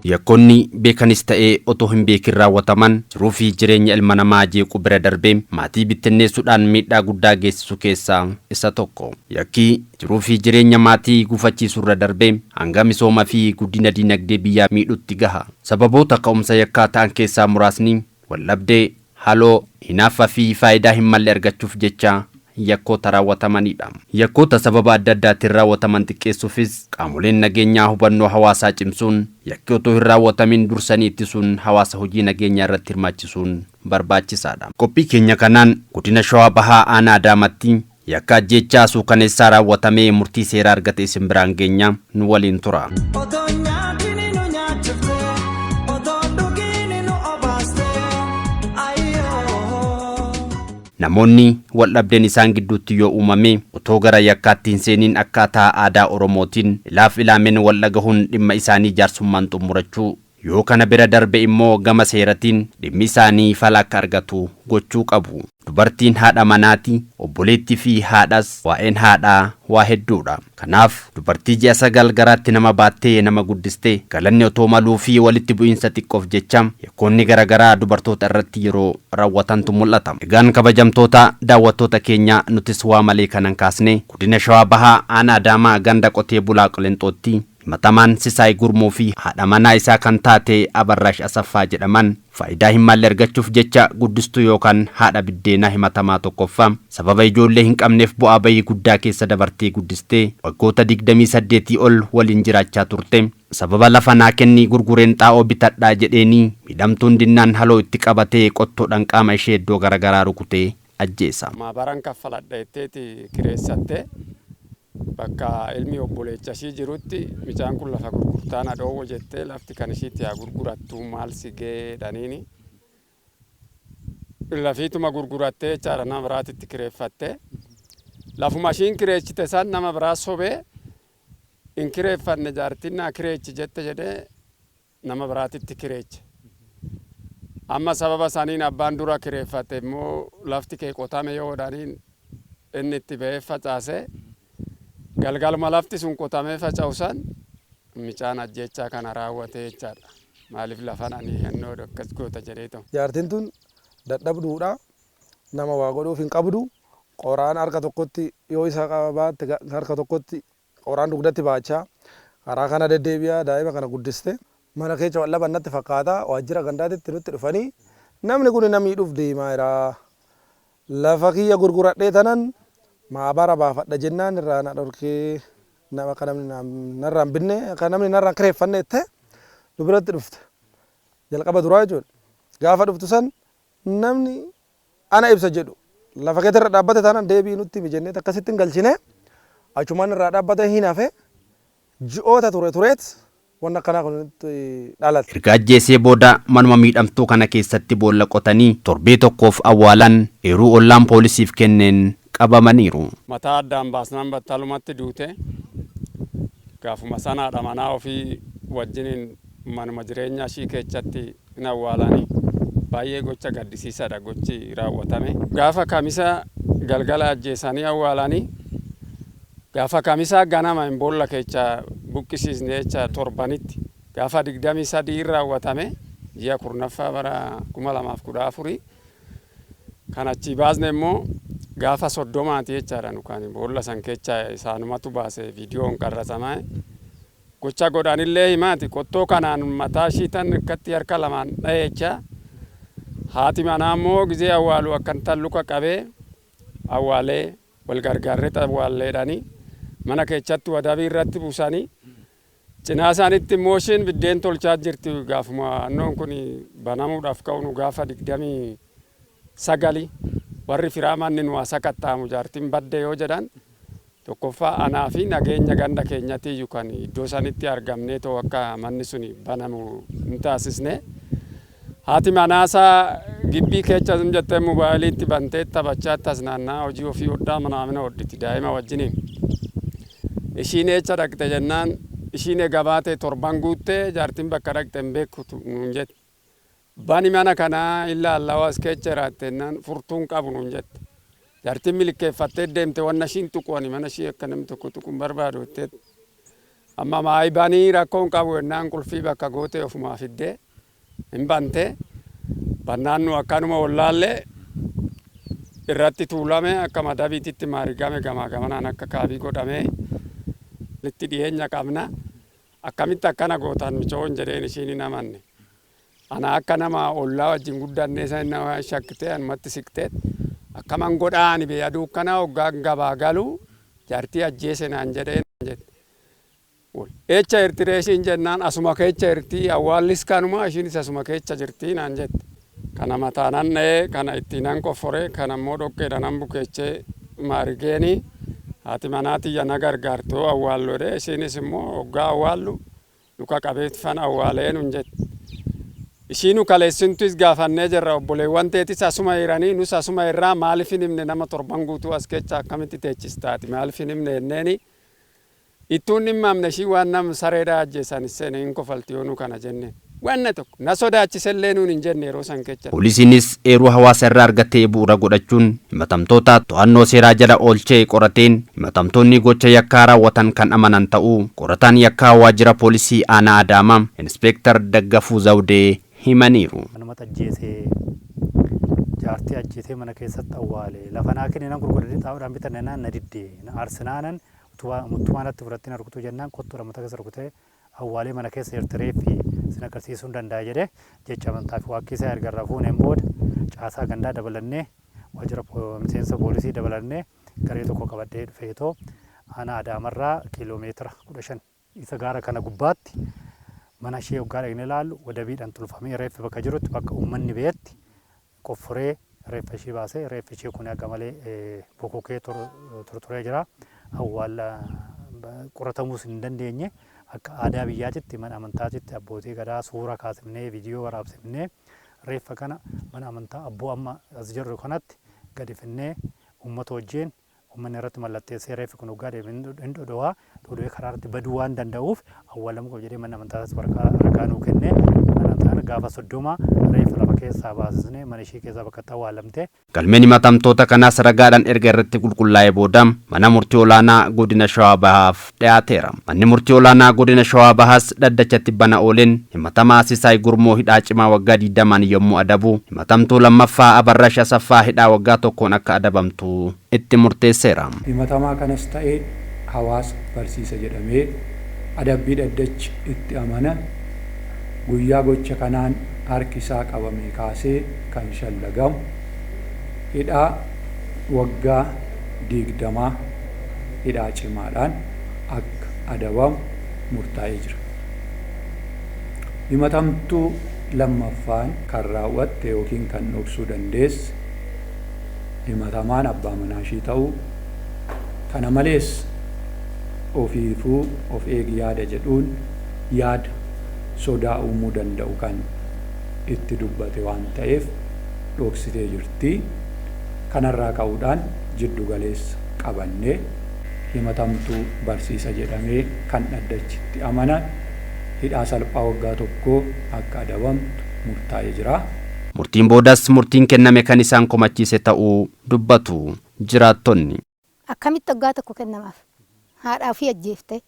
Yakkoonni beekanis ta'ee otoo hin beekin raawwataman jiruu fi jireenya ilma namaa jeequu bira darbee maatii bittinneessuudhaan miidhaa guddaa geessisu keessaa isa tokko. Yakki jiruu fi jireenya maatii gufachiisurra darbee hanga misooma fi guddina dinagdee biyyaa miidhutti gaha. Sababoota ka'umsa yakkaa ta'an keessaa muraasni waldhabdee, haloo, hinaaffaa fi faayidaa hin malle argachuuf jecha yakkoota raawwatamanidha. Yakkoota sababa adda addaatiin raawwataman xiqqeessuufis qaamoleen nageenyaa hubannoo hawaasaa cimsuun yakki otoo hin raawwatamin dursanii ittisuun hawaasa hojii nageenyaa irratti hirmaachisuun barbaachisaadha. Qophii keenya kanaan godina Shawaa Bahaa aanaa Adaamaatti yakka ajjeechaa suukaneessaa raawwatamee murtii seeraa argate isin biraan geenya, nu waliin tura. Otoo nyaatini nu nyaachifte, otoo dhugiini nu obaaste, ayyoo. Namoonni wal dhabdeen isaan gidduutti yoo uumame otoo gara yakkaatti hin seeniin akkaataa aadaa Oromootiin ilaaf ilaameen wal dhagahuun dhimma isaanii jaarsummaan xumurachuu, yoo kana bira darbe immoo gama seeratiin dhimmi isaanii fala akka argatu gochuu qabu. Dubartiin haadha manaati, obboleettii fi haadhas. Waa'een haadhaa waa hedduudha. Kanaaf dubartii ji'a 9 garaatti nama baattee nama guddiste galanni otoo maluu fi walitti bu'iinsa xiqqoof jecha yakkoonni garaagaraa dubartoota irratti yeroo raawwatantu mul'ata. Egaan kabajamtoota daawwattoota keenya, nutis waa malee kanan kaasne godina Shawaa Bahaa aanaa Adaamaa ganda qotee bulaa Qilinxootti himatamaan Sisaay Gurmuu fi haadha manaa isaa kan taate Abarraash Asaffaa jedhaman faayidaa hin malle argachuuf jecha guddistuu yookaan haadha biddeenaa himatamaa tokkoffaa sababa ijoollee hin qabneef bu'aa bayii guddaa keessa dabartee guddistee waggoota 28 ol waliin jiraachaa turte, sababa lafa naa kenni gurgureen xaa'oo bitadhaa jedheenii miidhamtuun dinnaan haloo itti qabatee qottoodhaan qaama ishee iddoo garaagaraa rukutee ajjeesa. Maabaran kaffaladha jetteeti kireessatte. Bakka ilmi obboleecha ishii jirutti mucaan kun lafa gurgurtaa na dhoowwe jettee, lafti kan ishiitti haa gurgurattu, maal si ga'ee jedhaniini. Lafiituma gurgurattee jechaadha, nama biraatitti kireeffatte. Lafuma ishiin kireechite san nama biraa sobee, hin kireeffanne, jaartiin naa kireechi jette jedhee nama biraatitti kireeche. Amma sababa saniin abbaan dura kireeffate immoo lafti kee qotame yoo jedhaniin inni itti ba'ee facaase. Galgaluma lafti sun qotamee faca'u san micaan ajjeechaa kana raawwate jechaadha. Maaliif lafan ani hennoo akkas goota jedhee ta'u. Jaartiin tun dadhabduudha. Nama waa godhuuf hin qabdu. Qoraan harka tokkotti yoo isa baatte, harka tokkotti qoraan dugdatti baachaa karaa kana deddeebi'aa daa'ima kana guddiste. Mana keessa wal dhaban natti fakkaata. Waajjira gandaatitti nutti dhufanii, namni kun na miidhuuf deemaa jira. Lafa kiyya gurguradhee tanan maabara baafadha jennaan irraa na dhorkee, nama akka namni narraa hin binne, akka namni narraa hin kireeffanne jettee nu biratti dhufte. Jalqaba duraa jechuudha. Gaafa dhuftu san namni ana ibsa jedhu lafa keetirra dhaabbate taanaan deebii nutti himi jennee akkasitti hin galchine. Achumaan irraa dhaabbate hin hafe. Ji'oota ture tureet wanni akkanaa kun nutti dhalate. Erga ajjeesee booda manuma miidhamtuu kana keessatti boolla qotanii torbee tokkoof awwaalan. Eeruu ollaan poolisiif kenneen qabamaniiru. Mataa addaan baasnaan battalumatti duute. Gaafuma sanaadha manaa ofii wajjiniin manuma jireenyaa ishii keessatti hin awwaalanii. Baay'ee gocha gaddisiisaadha gochi raawwatame. Gaafa Kamisa galgala ajjeesanii awwaalanii, gaafa Kamisaa ganama hin boolla keessa buqqisiisne jecha. Torbanitti gaafa 23 raawwatame, ji'a 10ffaa bara 2014. Kan achii baasne immoo gaafa 30ti jechaadha. Nu kan boolla san keessa isaanumatu baase, viidiyoon qarratsamaa. Gocha godhanillee himaati, qottoo kanaan mataa ishii tan akkatti harka lamaan dha'e jecha. Haati manaa immoo gizee awwaalu akkan tan luka qabee awwaalee, wal gargaarree awwaalleedhani. Mana keessatti wadabii irratti buusanii, cinaa isaanitti immoo ishiin biddeen tolchaa jirti. Gaafuma annoon kun banamuudhaaf ka'u gaafa 29 warri firaa manni nu haa sakatta'amu, jaartiin badde yoo jedhan, tokkoffaa anaa fi nageenya ganda keenyatiyyuu kan iddoo sanitti argamnee too akka manni sun banamu hin taasisne. Haati manaasaa gibbii keessa sun jettee mobaayiliitti bantee taphachaa tas naannaa hojii ofii hodhaa manaamina hodhiti daa'ima wajjiniin. Ishiin eessa dhaqxe jennaan, ishiin egaa baatee torban guuttee jaartiin bakka dhaqxe hin beektu nuun jette. Bani mana kanaa ilaallawaa as keessa jiraatte jennaan, furtuun qabu nuun jette. Jaartiin milikkeeffattee deemte, wanna ishiin tuqu ani mana ishii akka namni tokko tuqu hin barbaadu jettee. Amma maayibanii rakkoon qabu jennaan qulfii bakka gootee ofumaa fiddee hin bante. Bannaan nu akkanuma wallaallee irratti tuulame, akka madabiititti maarigame, gamaa gamanaan akka kaabii godhamee itti dhiyeenya qabna. Akkamitti akkana gootan micoon jedheen, ishiin hin amanne. Ana akka nama ollaa wajjin guddannee san nama shakkitee anumatti siqtee akkaman godhaa ani bee aduu kana hoggaa gabaa galu jaartii ajjeese naan jedheen jette. Echa jirti ishiin jennaan, asuma keessa jirti, awwaallis kanuma, ishiinis asuma keessa jirti naan jette. Kana mataanan dha'ee, kana ittiin nan qoffore, kana immoo dhoqqeedha nan bukeechee maarigeeni haati manaa tiyya na gargaartu awwaallu jedhee, ishiinis immoo hoggaa awwaallu luka qabeeffan awwaalee nun jette. Ishiinu kaleessintus gaafannee jirra, obboleewwan teetis asuma jiranii, nus asuma irraa maaliif hin himne, nama 7 guutuu as keessa akkamitti teechistaati, maaliif hin himne jenneeni ittuun dhimmamne. Ishii waan nam sareedhaa ajjeesan seene hin kofalti yoo nu kana jenne, wanna tokko na sodaachisellee nuun hin jenne yeroo san keessa. Poolisiinis eeruu hawaasa irraa argatee bu'uura godhachuun himatamtoota to'annoo seeraa jala oolchee qorateen himatamtoonni gocha yakkaa raawwatan kan amanan ta'uu qorataan yakkaa waajjira poolisii aanaa Adaamaa Inspeektar Daggafuu Zawudee himaniiru. Namatti ajjeesee, jaartii ajjeesee mana keessatti awwaale, lafa naa kenne nan gurguradhee xaa'oodhaan bitanne naan na didde, na aarsinaanan utubaa natti fudhattee na rukutuu jennaan kottuudha mataa keessa rukutee awwaalee mana keessa jirti, reeffi sin agarsiisuu hin danda'a jedhee jecha amantaa fi waakkii isaa erga irraa fuuneen booda caasaa gandaa dabalannee, waajjira miseensa poolisii dabalannee, garee tokko qabadhee dhufeetoo aanaa Adaamarraa kiiloomeetira 15 isa gaara kana gubbaatti mana ishee hoggaa dhaqnee ilaallu, wadabiidhaan tolfamee reeffi bakka jirutti, bakka uummanni beetti qofforee reeffa ishee baasee, reeffi ishee kun akka malee bokokee tortoree jira. Awwaala qoratamuus hin dandeenye. Akka aadaa biyyaatitti mana amantaatitti abbootii gadaa suura kaasifnee, viidiyoo waraabsifnee, reeffa kana mana amantaa abboo amma as jirru kanatti gadi finnee, uummata wajjin uummanni irratti mallatteessee, reeffi kun hoggaa deeme hin dhodho'aa, dhodho'ee karaa irratti baduu waan danda'uuf awwaalamuu qaba jedhee manni amantaas waraqaa ragaa nuu kenne. Mana amantaa gaafa 30 reeffa lafa keessaa baasisnee mana ishee keessaa bakka itti awwaalamte. Galmeen himatamtoota kanaas ragaadhaan erga irratti qulqullaa'ee booda mana murtii olaanaa godina Shawaa Bahaaf dhiyaateera. Manni murtii olaanaa godina Shawaa Bahaas dhaddachatti bana ooleen himatamaa Sisaay Gurmoo hidhaa cimaa waggaa 20n yommuu adabu, himatamtuu lammaffaa Abarrash Asaffaa hidhaa waggaa 1n akka adabamtu itti murteesseera. Himatamaa kanas ta'ee hawaasa barsiisa jedhamee adabbii dhaddachi itti amana guyyaa gocha kanaan harki isaa qabamee kaasee kan shallagamu hidhaa waggaa 20 hidhaa cimaadhaan akka adabamu murtaa'ee jira. Himatamtuu lammaffaan kan raawwatte yookiin kan dhoksuu dandeesse himatamaan abbaa manaa ishii ta'uu, kana malees ofiifuu of eegi yaada jedhuun yaada sodaa uumuu danda'u kan itti dubbate waan ta'eef dhoksitee jirti. Kanarraa ka'uudhaan jiddu galeessa qabannee himatamtuu barsiisa jedhamee kan dhaddachi itti amana hidhaa salphaa waggaa 1 akka adabamtu murtaa'ee jira. Murtiin boodas murtiin kenname kan isaan komachiise ta'uu dubbatu jiraattonni. Akkamitti waggaa 1 kennamaaf? Haadha ofii ajjeeftee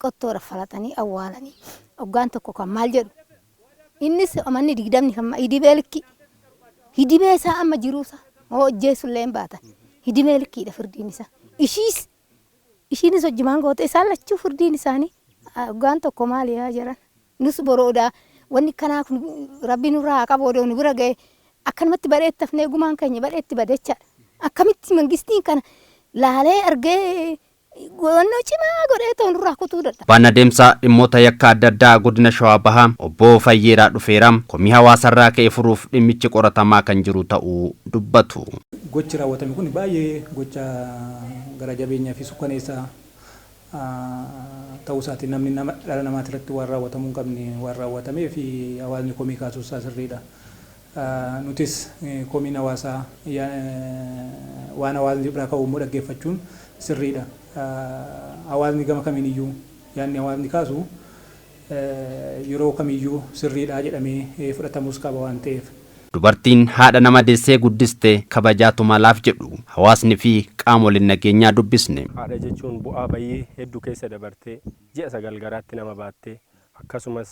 qottoodha falaxanii awwaalanii waggaan 1 kan maal jedhu? Innis manni 20 kan hidibee likkii hidibee isaa amma jiruusa hoo ajjeesullee hin baatan, hidibee likkiidha firdiin isaa. Ishiis ishiinis hojjumaan goote, isaan lachuu firdiin isaanii waggaan 1 maali yaa jedhan? Nus boroodaa wanni kanaa kun rabbi nurraa haa qabu, odoo nu bira ga'e akkanumatti badheetti hafnee gumaan keenya badheetti badechaadha. Akkamitti mangistiin kana laalee argee go'annoo cimaa godhee ta'u nurraa kutuu dadhaba? Abbaan adeemsa dhimmoota yakka adda addaa godina Shawaa Bahaa obbo Fayyeeraa Dhufeera komii hawaasarraa ka'e furuuf dhimmichi qoratamaa kan jiru ta'uu dubbatu. Gochi raawwatame kun baay'ee gocha gara jabeenyaa fi sukkaneessaa ta'uu isaatiin namni nama dhala namaati irratti waan raawwatamuu hin qabne waan raawwatamee fi hawaasni komii kaasuu isaa sirriidha. Nutis komiin hawaasaa waan hawaasni biraa ka'u immoo dhaggeeffachuun sirriidha. Hawaasni gama kamiin iyyuu yaadni hawaasni kaasu yeroo kamiyyuu sirriidha jedhamee fudhatamuus qaba waan ta'eef. Dubartiin haadha nama deessee guddiste kabajaatu malaaf jedhu hawaasni fi qaamoleen nageenyaa dubbisne. Haadha jechuun bu'aa bayii hedduu keessa dabartee Ji'a 9 garaatti nama baattee akkasumas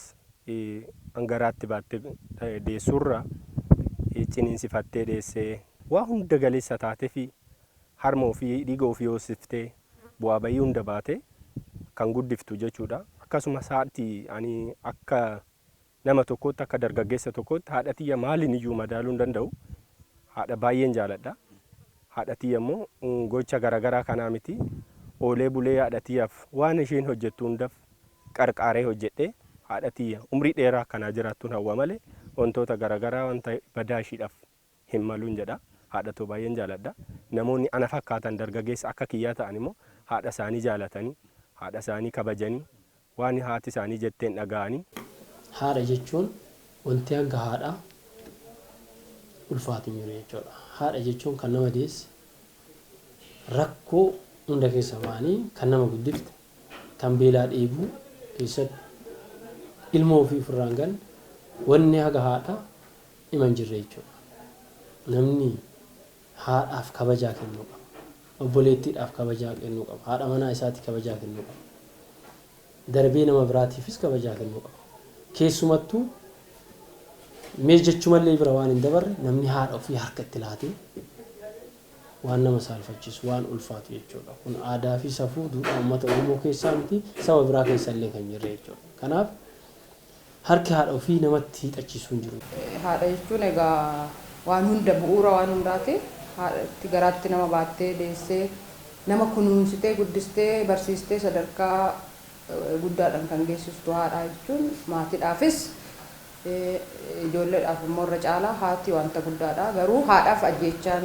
garaatti baattee deessuurra ciniinsifattee deessee waa hunda galeessa taatee fi harma ofii dhiiga ofii hoosiftee bu'aa bayii hunda baatee kan guddiftu jechuudha. Akkasumas haati ani akka nama tokkootti akka dargaggeessa tokkootti haadha tiyya maaliin iyyuu madaaluu hin danda'u. Haadha baay'een jaaladha. Haadha tiyya immoo gocha garaagaraa kanaa miti. Oolee bulee haadha tiyyaaf waan isheen hojjettu hundaaf qarqaaree hojjedhee haadha tiyya umrii dheeraa akkanaa jiraattuun hawwa malee wantoota garaagaraa wanta badaa ishiidhaaf hin maluun jedha. Haadha too baay'een jaaladha. Namoonni ana fakkaatan dargaggeessa akka kiyyaa ta'an immoo haadha isaanii jaalatanii haadha isaanii kabajanii waan haati isaanii jetteen dhaga'anii. Haadha jechuun wanti hanga haadhaa ulfaatu hin jiru jechuudha. Haadha jechuun kan nama deesse rakkoo hunda keessa ba'anii kan nama guddifte kan beelaa dheebuu keessatti ilmoo ofii ofirraa hin ganne wanni haga haadhaa dhima hin jirre jechuudha. Namni haadhaaf kabajaa kennuu qaba. Obboleettiidhaaf kabajaa kennuu qaba. Haadha manaa isaatti kabajaa kennuu qaba. Darbee nama biraatiifis kabajaa kennuu qaba. Keessumattuu mee jechumallee bira waan hin dabarre namni haadha ofii harka itti laatee waan nama saalfachiisu waan ulfaatu jechuudha. Kun aadaa fi safuu duudhaa uummata Oromoo keessaa miti saba biraa keessa illee kan jirre jechuudha. Kanaaf harki haadha ofii namatti hiixachiisuu hin jiru. Haadha jechuun egaa waan hunda bu'uura waan hundaati. Haadhatti garaatti nama baattee deessee nama kunuunsitee guddistee barsiistee sadarkaa guddaadhaan kan geessistu haadha jechuun maatiidhaafis ijoolleedhaaf immoo irra caalaa haati wanta guddaadha. Garuu haadhaaf ajjeechaan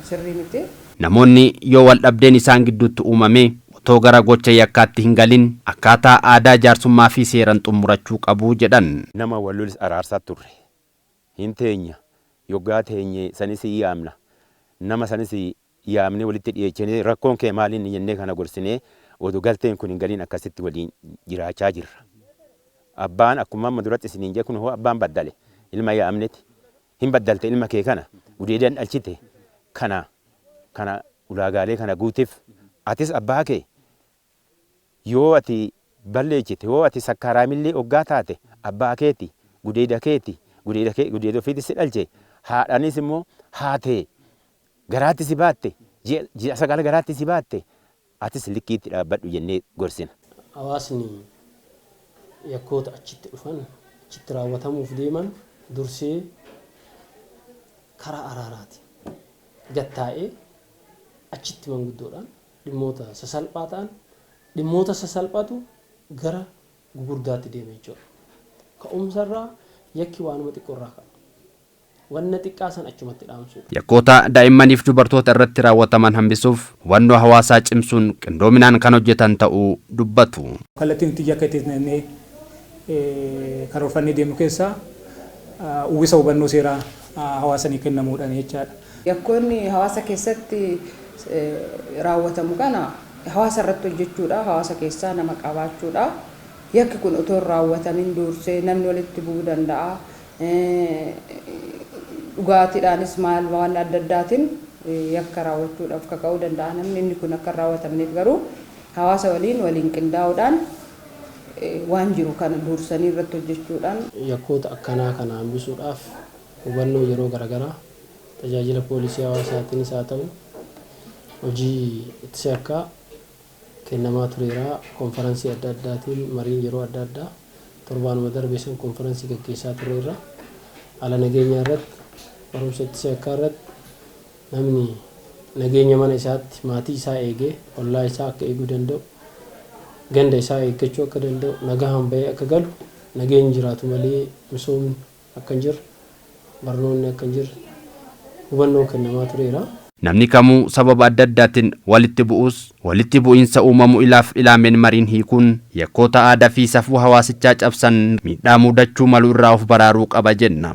sirrii miti. Namoonni yoo wal dhabdeen isaan gidduutti uumame otoo gara gocha yakkaatti hin galin akkaataa aadaa jaarsummaa fi seeran xumurachuu qabu jedhan. Nama wal lolis araarsaa turre. Hin teenya. Yoggaa teenye sanis yaamna. Nama sanis yaamnee walitti dhiyeechinee rakkoon kee maaliin jennee kana gorsinee oduu galteen kun hin galin akkasitti waliin jiraachaa jirra. Abbaan akkuma amma duratti isiniin jedhe kun hoo abbaan baddale ilma yaamneti hin baddalte ilma kee kana gudeedan dhalchite kana kana ulaagaalee kana guutiif atis abbaa kee yoo ati balleechite yoo ati sakkaaraamillee oggaa taate abbaa keeti gudeeda keeti gudeeda kee gudeeda ofiitti si dhalche haadhanis immoo haatee garaatti si baatte ji'a 9 garaatti si baatte atis likkiitti dhaabbadhu jennee gorsina. Hawaasni yakkoota achitti dhufan achitti raawwatamuuf deeman dursee karaa araaraati gattaa'ee achitti manguddoodhaan dhimmoota sasalphaa ta'an dhimmoota sasalphatu gara gugurdaatti deema jechuudha. Ka'umsarraa yakki waanuma xiqqoorraa ka'a. Wanna xiqqaa san achumatti dhaamsuudha. Yakkoota daa'immaniif dubartoota irratti raawwataman hambisuuf hubannoo hawaasaa cimsuun qindoominaan kan hojjetan ta'uu dubbatu. Kallattiin nuti yakka itti karoorfannee deemnu keessaa uwwisa hubannoo seeraa hawaasanii kennamuudhaan jechaadha. Yakkoonni hawaasa keessatti raawwatamu kana hawaasa irratti hojjechuudha. Hawaasa keessaa nama qabaachuudha. Yakki kun otoo hin raawwatamin dursee namni walitti bu'uu danda'a. Dhugaatiidhaanis maal waan adda addaatiin yakka raawwachuudhaaf kaka'uu danda'a namni inni kun akka hin raawwatamneef garuu hawaasa waliin waliin qindaa'uudhaan waan jiru kana dursanii irratti hojjechuudhaan. Yakkoota akkanaa kana hambisuudhaaf hubannoo yeroo garaagaraa tajaajila poolisii hawaasaatiinis haa ta'u hojii ittisa yakkaa kennamaa tureera. Konferansii adda addaatiin mariin yeroo adda addaa torbaanuma darbe san konferansii gaggeessaa tureerra. Haala nageenyaa irratti barumsa ittisa yakkaa irratti namni nageenya mana isaatti maatii isaa eegee ollaa isaa akka eeguu danda'u ganda isaa eeggachuu akka danda'u nagaan bahee akka galu nageenyi jiraatu malee misoomni akka hin jirre barnoonni akka hin jirre hubannoon kennamaa tureera. Namni kamuu sababa adda addaatiin walitti bu'us walitti bu'iinsa uumamu ilaaf ilaameen mariin hiikuun yakkoota aadaa fi safuu hawaasichaa cabsan miidhaa mudachuu malu irraa of baraaruu qaba jenna.